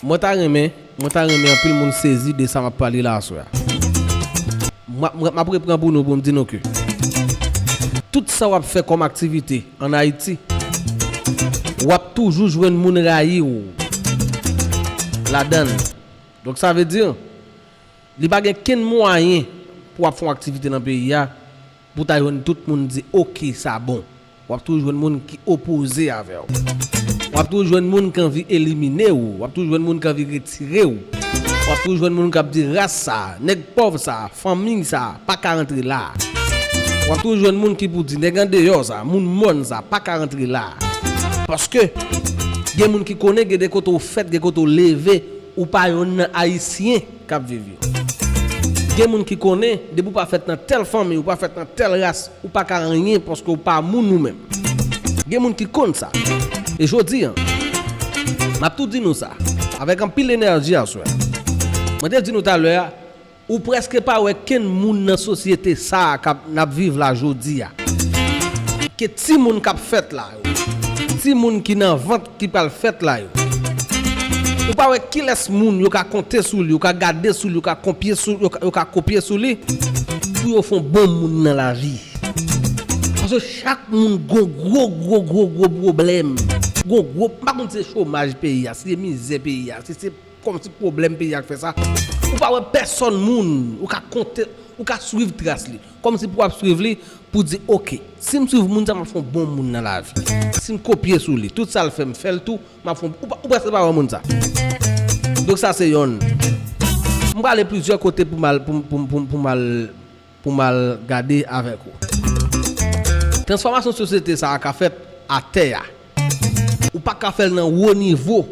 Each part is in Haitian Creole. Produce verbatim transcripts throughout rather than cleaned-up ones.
Mwen ta renmen, mwen ta renmen anpil moun sezi de sa m ap pale la aswè a. M ap, m ap, m ap repran pou nou, pou m di nou ke tout sa w ap fè kòm aktivite ann Ayiti, w ap toujou jwenn moun rayi w ladan l. Donk, sa vle di, li pa gen kenn mwayen pou w ap fè yon aktivite nan peyi a, pou w ta jwenn tout moun di, "Oke, sa bon." W ap toujou jwenn moun ki opoze avè w. W ap toujou jwenn moun ki anvi elimine w. W ap toujou jwenn moun ki anvi retire w. W ap toujou jwenn moun k ap di, "Ras sa, nèg pòv sa, fanmi sa, pa ka rantre la." W ap toujou jwenn moun ki pou di, "Nèg andeyò sa, moun mòn sa, pa ka rantre la." Paske gen moun ki konnen, gen de kote w fèt, gen kote w leve, ou pa yonn nan Ayisyen k ap viv yo. Gen moun ki konnen, depi w pa fèt nan tèl fanmi, ou pa fèt nan tèl ras, ou pa ka anyen paske ou pa moun ou menm. Gen moun ki konn sa. E jodi a, m ap tou di nou sa, avèk anpil enèji aswè. Mwen te di nou talè a, ou prèske pa wè kenn moun nan sosyete sa a k ap, n ap viv la jodi a. Ke timoun k ap fèt la yo, timoun ki nan vant ki pral fèt la yo, ou pa wè kilès moun yo ka konte sou li, yo ka gade sou li, yo ka kopye sou, yo ka, yo ka kopye sou li pou yo fè yon bon moun nan lavi. Paske chak moun gon gwo, gwo, gwo, gwo pwoblèm. Gon gwo, m pa konn si se chomaj peyi a, si se mizè peyi a, si se kòmsi pwoblèm peyi a k fè sa. Ou pa wè pèsòn moun, ou ka konte, ou ka swiv tras li. Kòmsi pou w ap swiv li, pou di, "Oke, si m swiv moun sa, m ap fè yon bon moun nan lavi. Si m kopye sou li, tout sa l fè, m fè l tou, m ap fè yon," ou pa, ou prèske pa wè moun sa. Donk sa se yonn. M prale plizyè kote pou m al, pou, pou, pou, pou m al, pou m al gade avèk ou. Transfòmasyon sosyete sa a ka fèt atè a. Ou pa ka fè l nan wo nivo.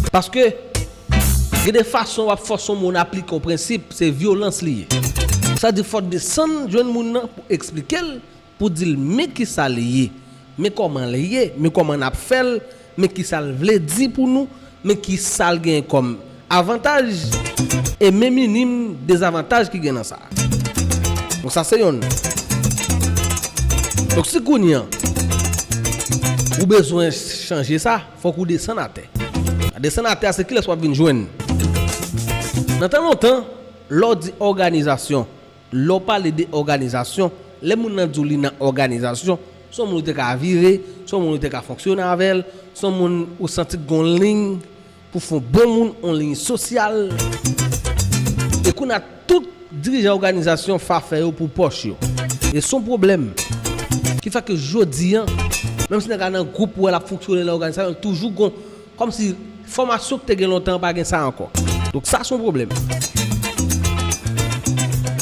Paske gen de fason w ap fòse yon moun aplike yon prensip, se vyolans li ye. Sa di fò w desann jwenn moun nan pou eksplike l, pou di l men kisa li ye, men kòman li ye, men kòman n ap fè l, men kisa l vle di pou nou, men kisa l gen kòm avantaj, e men minim dezavantaj ki gen nan sa. Donk sa se yonn. Donk si kounye a, ou bezwen chanje sa, fòk ou desann atè. Desann atè a se kilès w ap vin jwenn. Nan tan lontan, lè w di òganizasyon, lè w pale de òganizasyon, lè moun nan di w li nan òganizasyon, se yon moun ou te ka vire, se yon moun ou te ka fonksyone avè l, se yon moun ou santi k gon liy pou fè yon bon moun, yon liy sosyal. E kounye a, tout dirijan òganizasyon fa fè yo pou pòch yo. E se yon pwoblèm ki fè ke jodi a, menm si nèg la nan gwoup, ou wè l ap fonksyone nan òganizasyon, toujou gon kòmsi fòmasyon ki te gen lontan an pa gen sa ankò. Donk sa se yon pwoblèm.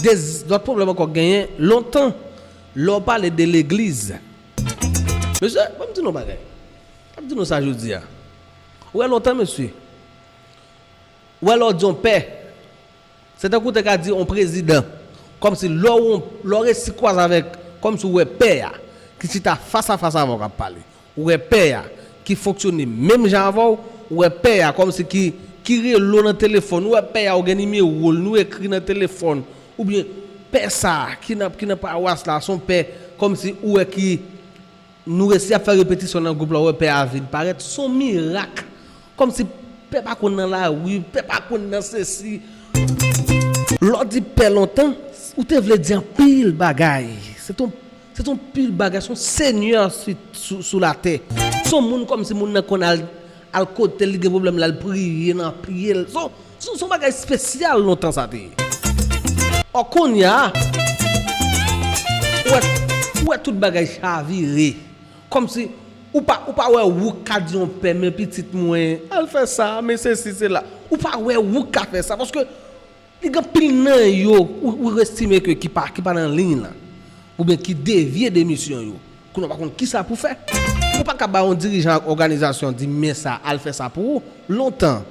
De lòt pwoblèm ankò k genyen, lontan, lè w pale de legliz. Mesye, ban m di nou yon bagay. M ap di nou sa jodi a. Ou wè lontan, mesye. Ou wè lè w di yon pè, se tankou w te ka di yon prezidan. Kòmsi lè w, lè w resi kwaze avèk, kòmsi w wè pè a, ki chita fas a fas avè w k ap pale. Ou wè pè a, ki fonksyone menm jan avè w, ou wè pè a, kòmsi ki, ki rele w nan telefòn, ou wè pè a, ou gen nimewo l, nou ekri nan telefòn, oubyen pè sa a, ki nan, ki nan pawas la, se yon pè, kòmsi ou wè ki, nou resi ap fè repetisyon nan gwoup la, ou wè pè a vin parèt, se yon mirak. Kòmsi pè pa konn nan lari, pè pa konn nan sesi. Lè w di pè lontan, ou te vle di anpil bagay. Se t on, se t on pil bagay, se yon senyè sou, sou, sou latè. Se yon moun kòmsi moun nan konn al, al kote l, li gen pwoblèm, l al priye nan pye l. Se, se, se yon bagay espesyal lontan sa te ye. Ò, kounye a, ou wè, ou wè tout bagay chavire. Kòmsi ou pa, ou pa wè ou k ka di yon pè, "Men pitit mwen, al fè sa, men sesi, sela." Ou pa wè ou k ka fè sa, paske li gen anpil nan yo, ou, ou estime ke ki pa, ki pa nan liy lan, oubyen ki devye de misyon yo. Kounye a ou pa konn kisa pou fè. Ou pa ka ba yon dirijan òganizasyon di, "Men sa, al fè sa pou ou." Lontan,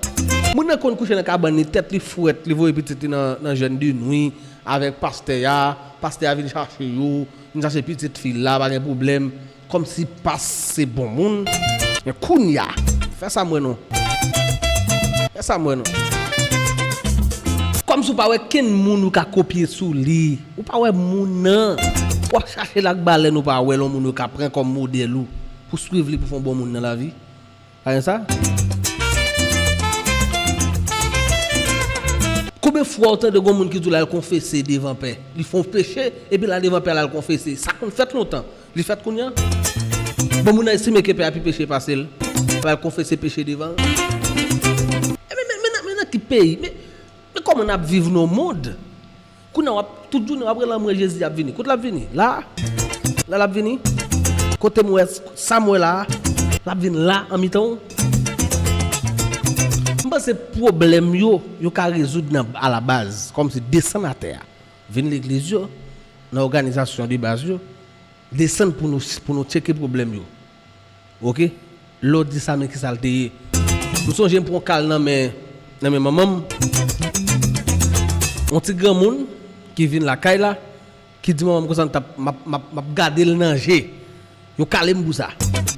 moun nan konn kouche nan kabann li, tèt li frèt, li voye pitit li nan, nan jèn de nwi avèk pastè a, pastè a vin chache yo, vin chache pitit fi l la, pa gen pwoblèm. Kòmsi pas se bon moun. Men kounye a, fè sa m wè non. Fè sa m wè non. Kòmsi w pa wè kenn moun ou ka kopye sou li. Ou pa wè moun nan. W ap chache l ak balèn, ou pa wè l, yon moun ou ka pran kòm modèl ou pou swiv li, pou fè yon bon moun nan lavi. Pa gen sa? Konbyen fwa w tande yon moun ki di w l al konfese devan pè? Li fè yon peche, epi l al devan pè a, l al konfese. Sa konn fèt lontan. Li fèt kounye a. Bon, moun nan estime ke pè a pi peche pase l. L al konfese peche devan l. E men, men, men, nan- men nan ki peyi? Men, men kòman n ap viv nan yon mond? Kounye a w ap, tout jounen w ap rele anmwe Jezi ap vini. Kote l ap vini? La? La l ap vini? Kote m wè, sa m wè la? L ap vin la, an mitan w? M panse pwoblèm yo, yo ka rezoud nan, alabaz, kòmsi desann atè a. Vin legliz yo, nan òganizasyon de baz yo, desann pou nou, pou nou tcheke pwoblèm yo. Oke? Lè w di sa, men ki sa l te ye. M sonje m pran kal nan men, nan men manman m. Yon ti granmoun ki vin lakay la, ki di manman m konsa m t ap, m ap, m ap, m ap gade l nan je. Yo kale m pou sa.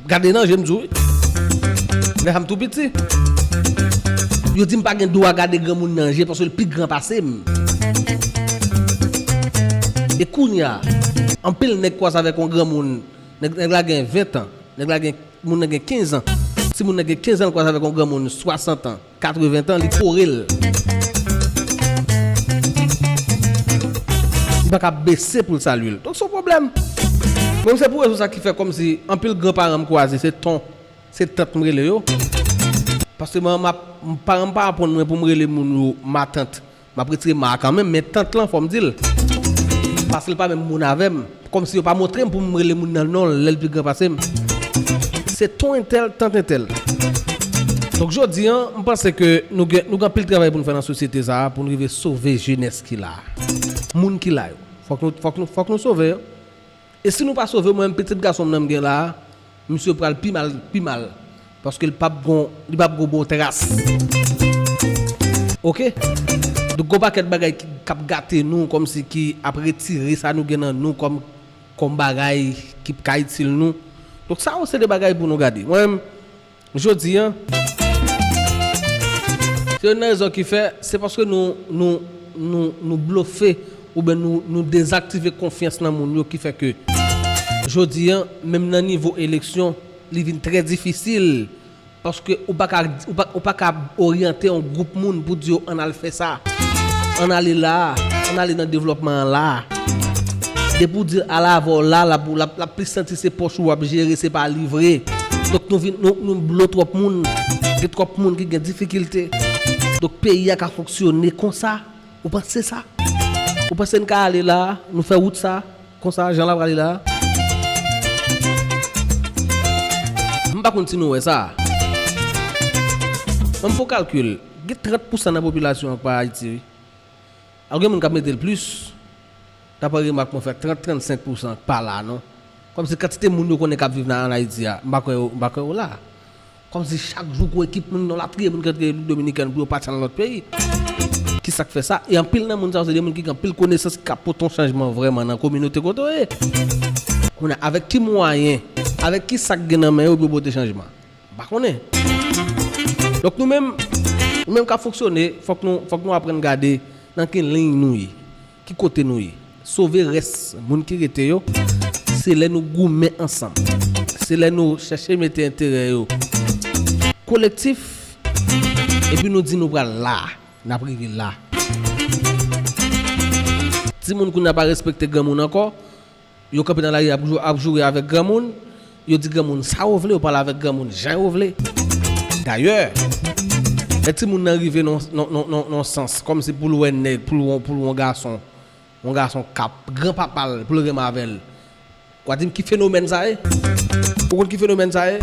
Gade nan je m di w wi. Lè sa m tou piti. Yo di m pa gen dwa gade granmoun nan je paske l pi gran pase m. E kounye a, anpil nèg kwaze avèk yon granmoun, nèg, nèg la gen ven tan, nèg la gen, moun nan gen kenz an, timoun nan gen kenz an, l kwaze avèk yon granmoun swasant an, katreven tan, li kore l. Li pa ka bese pou l salye l. Donk, se yon pwoblèm. Mwen, se pou rezon sa ki fè kòmsi anpil granparan m kwaze, se ton, se tant m rele yo. Paske mwen, m ap, paran m pa aprann mwen pou m rele moun yo matant. M ap retire ma a kanmenm, men tant lan, fò m di l. Paske l pa menm moun avè m. Kòmsi yo pa montre m pou m rele moun nan non l lè l pi gran pase m. Se ton entèl, tant entèl. Donk, jodi a, m panse ke nou gen, nou gen anpil travay pou nou fè nan sosyete sa a, pou nou rive sove jenès ki la a. Moun ki la yo. Fòk nou, fòk nou, fòk nou sove yo. E si nou pa sove, mwen menm pitit gason m nan m gen la a, misye pral pi mal, pi mal. Paske l p ap gon, li p ap gon bon tras. Oke? Donk, gon pakèt bagay ki, k ap gate nou, kòmsi ki ap retire sa nou gen nan nou kòm, kòm bagay ki ka itil nou. Donk, sa yo se de bagay pou nou gade. Mwen menm, jodi a, se youn nan rezon ki fè, se paske nou, nou, nou, nou blofe oubyen nou, nou dezaktive konfyans nan moun yo ki fè ke jodi a, menm nan nivo eleksyon, li vin trè difisil. Paske ou pa ka, ou pa, ou pa ka oryante yon gwoup moun pou di yo ann al fè sa, ann ale la, ann ale nan devlòpman an la. Depi w di l al avè w la, l ap, l ap, l ap plis santi se pòch ou w ap jere, se pa li vre. Donk nou vin, nou, nou blo twòp moun. Gen twòp moun ki gen difikilte. Donk peyi a ka fonksyone konsa. Ou panse sa? Ou panse n ka ale la, nou fè wout sa, konsa, jan l ap prale la? M pa konn si nou wè sa. An m fè yon kalkil, gen trant pousan nan popilasyon an k pa Ayiti, wi. Al gen moun k ap mete l plis. Daprè remak mwen fè, trant, trannsenk pousan k pa la, non. Kòmsi kantite moun yo konnen k ap viv nan, ann Ayiti a, m pa kwè yo, m pa kwè yo la. Kòmsi chak jou gon ekip moun nan latriye moun ki antre Repiblik Dominikèn pou yo pati al nan lòt peyi. Ki sa k fè sa? E anpil nan moun sa yo se de moun ki gen anpil konesans ki ka pote yon chanjman vrèman nan kominote kote w ye. Kounye a, avèk ki mwayen, avèk ki sa k gen nan men yo pou yo pote chanjman? M pa konnen. Donk nou menm, nou menm k ap fonksyone, fòk nou, fòk nou aprann gade nan ki liy nou ye, ki kote nou ye. Sove rès moun ki rete yo, se lè nou goumen ansanm. Se lè nou chèche mete enterè yo kolektif, epi nou di nou pral la, n ap rive la. Timoun kounye a pa respekte granmoun ankò, yo kanpe nan lari ap jou-, ap joure avèk granmoun, yo di granmoun sa yo vle, yo pale avèk granmoun jan yo vle. Dayè, lè timoun nan rive nan, nan, nan, nan, nan sans, kòmsi pou l wè nèg, pou l wè, pou l wè yon gason, yon gason k ap granpapa l, pou l renmen avè l. W a di m ki fenomèn sa ye? Ou konn ki fenomèn sa ye?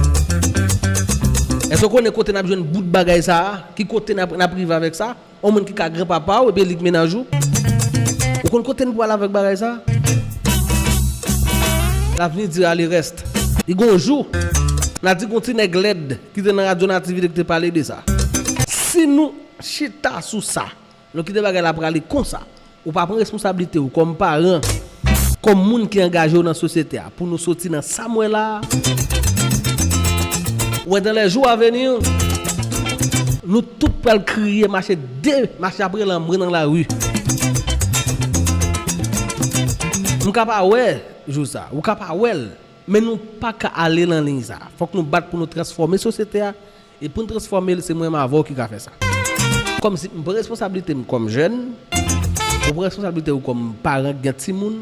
Èske w konnen kote n ap jwenn bout bagay sa a? Ki kote n ap, n ap rive avèk sa? Yon moun ki ka granpapa w epi li k mennaj ou. Ou konn kote n pral avèk bagay sa? L'avenir dira le reste. Li gon jou, n a di gon ti nèg lèd ki te nan radyo Nativite ki te pale de sa. Si nou chita sou sa, nou kite bagay la prale konsa, ou pa pran responsablite w kòm paran, kòm moun ki angaje w nan sosyete a, pou nou soti nan sa m wè la a. Ou wè, dans les jours à venir, nou tout pral kriye, mache de, mache apre lanmou nan lari. M ka pa wè jou sa, ou ka pa wè l, men nou pa ka ale nan liy sa. Fòk nou bat pou nou transfòme sosyete a. E pou n transfòme l, se mwen menm avè w ki ka fè sa. Kòmsi m pran responsablite m kòm jèn, ou pran responsablite ou kòm paran k gen timoun.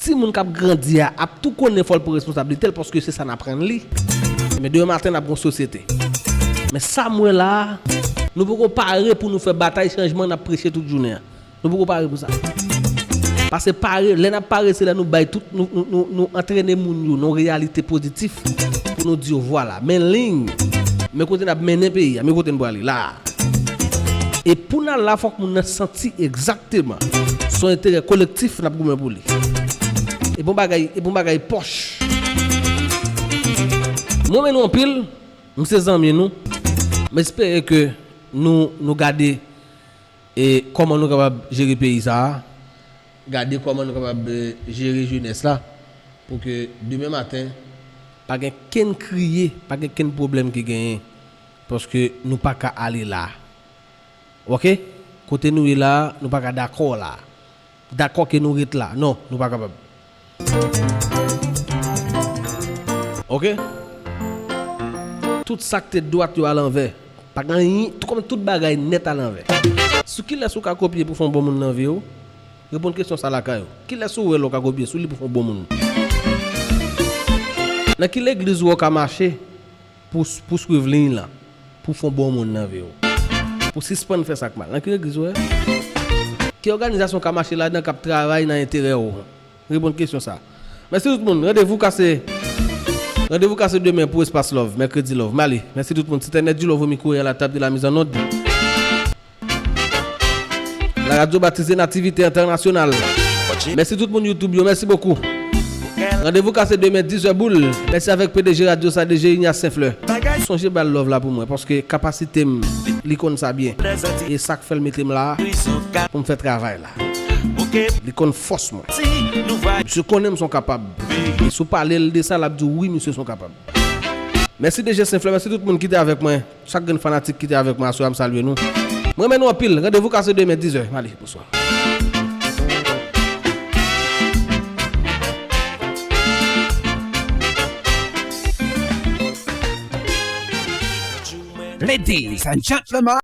Timoun k ap grandi a ap tou konnen fò l pran responsablite l, paske se sa n aprann li. Men demen maten n ap gen yon sosyete. Men sa m wè la a, nou poko pare pou nou fè batay chanjman n ap preche tout jounen an. Nou poko pare pou sa. Paske pare, lè n ap pare, se lè nou bay tout, nou, nou, nou, nou antrene moun yo nan yon reyalite pozitif pou nou di yo vwala, men liy, men kote n ap mennen peyi a, men kote n prale la. E pou n al la, fòk moun nan santi egzakteman se yon enterè kolektif n ap goumen pou li. E bon bagay, e bon bagay pòch. M renmen nou anpil, m se zanmi nou. M espere ke nou, nou gade e kòman nou kapab jere peyi sa a, gade kòman nou kapab, e, jere jenès la, pou ke demen maten, pa gen kenn kriye, pa gen kenn pwoblèm ki genyen, paske nou pa ka ale la. Oke? Kote nou ye la, nou pa ka dakò la. Dakò ke nou ret la. Non, nou pa kapab. Oke? Tout sa k te dwat yo alanvè. Pa gen anyen, tou kòm tout bagay nèt alanvè. Sou kilès ou ka kopye pou fè yon bon moun nan vi w? Reponn kesyon sa lakay ou. Kilès ou wè lè w ka kopye sou li pou fè yon bon moun? Nan ki legliz ou wè w ka mache pou, pou swiv liy lan? Pou fè yon bon moun nan vi w? Pou sispann fè sa k mal? Nan ki legliz ou wè? Ki òganizasyon w ka mache ladan k ap travay nan enterè w? Reponn kesyon sa. Mèsi tout moun. Randevou kase. Randevou kase demen pou Espas Love, Mèkredi Love. M ale. Mèsi tout moun. C'était Nèt du Love au micro et à la table de la mise en onde. La radio baptisée Nativité Internationale. Mèsi tout moun YouTube yo. Mèsi bokou. Randevou kase demen diz è boul. Mèsi avèk P D G radyo sa, D J Ignace Saint-Fleur. Sonje ba l love la pou mwen, paske kapasite m, li konn sa byen. E sa k fè l mete m la, pou m fè travay la. Li konn fòs mwen. Misye konnen m se yon kapab. E si w pale l de sa, l ap di w, wi, misye se yon kapab. Mèsi D J Saint-Fleur, mèsi tout moun ki te avèk mwen. Chak grenn fanatik ki te avèk mwen aswè a, m salye nou. M renmen nou anpil. Randevou kase demen diz è. M ale, bonswa. Ladies and gentlemen.